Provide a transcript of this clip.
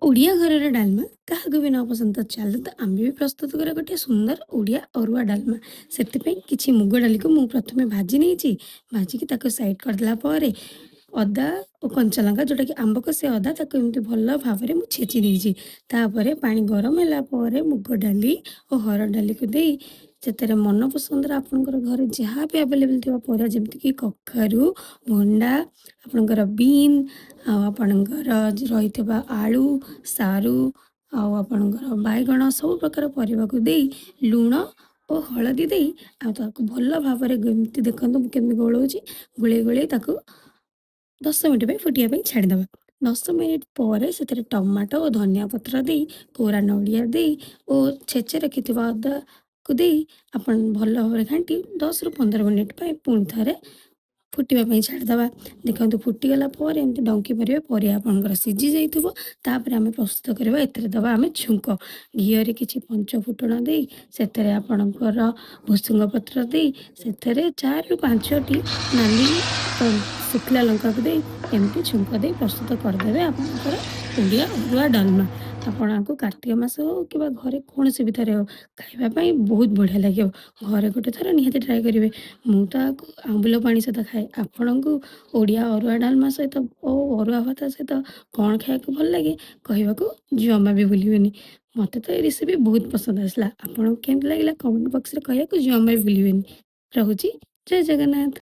ଓଡ଼ିଆ ଘରର ଡାଲମା କାହାକୁ ବି ନ ପସନ୍ଦ। ତ ଚାଲନ୍ତୁ, ଆମେ ବି ପ୍ରସ୍ତୁତ କରିବା ଗୋଟିଏ ସୁନ୍ଦର ଓଡ଼ିଆ ଅରୁଆ ଡାଲମା। ସେଥିପାଇଁ କିଛି ମୁଗ ଡାଲିକୁ ମୁଁ ପ୍ରଥମେ ଭାଜି ନେଇଛି। ଭାଜିକି ତାକୁ ସାଇଡ଼୍ କରିଦେଲା ପରେ ଅଦା ଓ କଞ୍ଚା ଲଙ୍କା, ଯେଉଁଟାକି ଆମ୍ବ କଷି ଅଦା, ତାକୁ ଏମିତି ଭଲ ଭାବରେ ମୁଁ ଛେଚି ଦେଇଛି। ତାପରେ ପାଣି ଗରମ ହେଲା ପରେ ମୁଗ ଡାଲି ଓ ହରଡ଼ ଡାଲିକୁ ଦେଇ ସେଥିରେ ମନ ପସନ୍ଦର ଆପଣଙ୍କର ଘରେ ଯାହା ବି ଆଭେଲେବଲ୍ ଥିବ ପରିବା, ଯେମିତିକି କଖାରୁ, ଭଣ୍ଡା, ଆପଣଙ୍କର ବିନ୍ ଆଉ ଆପଣଙ୍କର ରହିଥିବା ଆଳୁ, ସାରୁ ଆଉ ଆପଣଙ୍କର ବାଇଗଣ, ସବୁ ପ୍ରକାର ପରିବାକୁ ଦେଇ ଲୁଣ ଓ ହଳଦୀ ଦେଇ ଆଉ ତାକୁ ଭଲ ଭାବରେ ଏମିତି ଦେଖନ୍ତୁ ମୁଁ କେମିତି ଗୋଳଉଛି, ଗୋଳେଇ ଗୋଳେଇ ତାକୁ 10 ମିନିଟ୍ ପାଇଁ ଫୁଟିବା ପାଇଁ ଛାଡ଼ିଦେବା। 10 ମିନିଟ୍ ପରେ ସେଥିରେ ଟମାଟୋ ଓ ଧନିଆ ପତ୍ର ଦେଇ, କୋରା ନଡ଼ିଆ ଦେଇ ଓ ଛେଚା ରଖିଥିବା ଅଦାକୁ ଦେଇ ଆପଣ ଭଲ ଭାବରେ ଘାଣ୍ଟି 10ରୁ 15 ମିନିଟ୍ ପାଇଁ ପୁଣି ଥରେ ଫୁଟିବା ପାଇଁ ଛାଡ଼ିଦେବା। ଦେଖନ୍ତୁ, ଫୁଟିଗଲା ପରେ ଏମିତି ଡଙ୍କି ମାରିବେ, ପରିବା ଆପଣଙ୍କର ସିଝି ଯାଇଥିବ। ତାପରେ ଆମେ ପ୍ରସ୍ତୁତ କରିବା, ଏଥିରେ ଦେବା ଆମେ ଛୁଙ୍କ। ଘିଅରେ କିଛି ପଞ୍ଚ ଫୁଟଣ ଦେଇ, ସେଥିରେ ଆପଣଙ୍କର ଭୃସଙ୍ଗ ପତ୍ର ଦେଇ, ସେଥିରେ 4ରୁ 5ଟି ନାଲି ଶୁଖିଲା ଲଙ୍କାକୁ ଦେଇ ଏମିତି ଛୁଙ୍କ ଦେଇ ପ୍ରସ୍ତୁତ କରିଦେବେ ଆପଣଙ୍କର ଓଡ଼ିଆ ଅରୁଆ ଡାଲମା। ଆପଣଙ୍କୁ କାର୍ତ୍ତିକ ମାସ ହେଉ କିମ୍ବା ଘରେ କୌଣସି ବି ଥରେ ହେଉ, ଖାଇବା ପାଇଁ ବହୁତ ବଢ଼ିଆ ଲାଗିବ। ଘରେ ଗୋଟେ ଥର ନିହାତି ଟ୍ରାଏ କରିବେ। ମୁଁ ତ ୟାକୁ ଆମ୍ବୁଲ ପାଣି ସହିତ ଖାଏ। ଆପଣଙ୍କୁ ଓଡ଼ିଆ ଅରୁଆ ଡାଲମା ସହିତ ଓ ଅରୁଆ ଭାତ ସହିତ କ'ଣ ଖାଇବାକୁ ଭଲ ଲାଗେ, କହିବାକୁ ଜମା ବି ଭୁଲିବେନି। ମୋତେ ତ ଏ ରେସିପି ବହୁତ ପସନ୍ଦ ଆସିଲା। ଆପଣଙ୍କୁ କେମିତି ଲାଗିଲା, କମେଣ୍ଟ ବକ୍ସରେ କହିବାକୁ ଜମା ବି ଭୁଲିବେନି। ରହୁଛି, ଜୟ ଜଗନ୍ନାଥ।